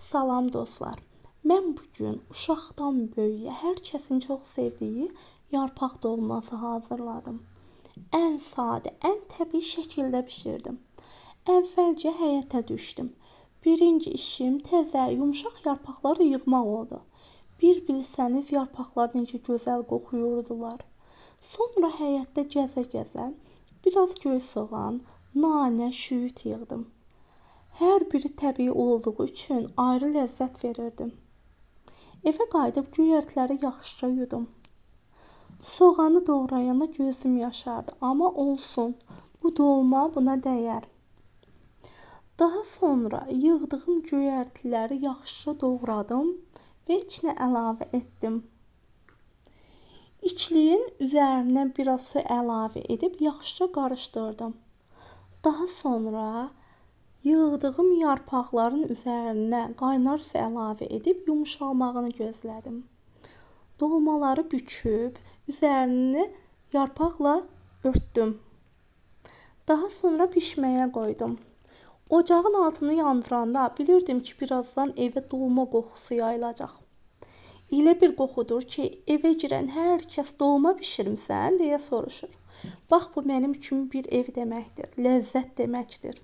Salam dostlar. Mən bu gün uşaqdan böyüyə hər kəsin çox sevdiyi yarpaq dolması hazırladım. Ən sadə, ən təbii şəkildə bişirdim. Əvvəlcə həyətə düşdüm. Birinci işim təzə, yumşaq yarpaqları yığmaq oldu. Bir bilsəniz yarpaqlar necə gözəl qoxuyurdular. Sonra həyətdə gəzə-gəzə biraz göy soğan, nanə, şüyüd yığdım. Hər biri təbii olduğu üçün ayrı ləzzət verirdi. Evə qayıdıb göyərtiləri yaxşıca yudum. Soğanı doğrayanda gözüm yaşardı, amma olsun, bu dolma buna dəyər. Daha sonra yığdığım göyərtiləri yaxşıca doğradım və içinə əlavə etdim. İçliyin üzərinə biraz su əlavə edib yaxşıca qarışdırdım. Daha sonra yığdığım yarpaqların üzərinə qaynar su əlavə edib yumşalmağını gözlədim. Dolmaları büküb üzərini yarpaqla örtdüm. Daha sonra bişməyə qoydum. Ocağın altını yandıranda bilirdim ki, birazdan evə dolma qoxusu yayılacaq. Elə bir qoxudur ki, evə girən hər kəs dolma bişirmisən deyə soruşur. Bax, bu mənim üçün bir ev deməkdir, ləzzət deməkdir.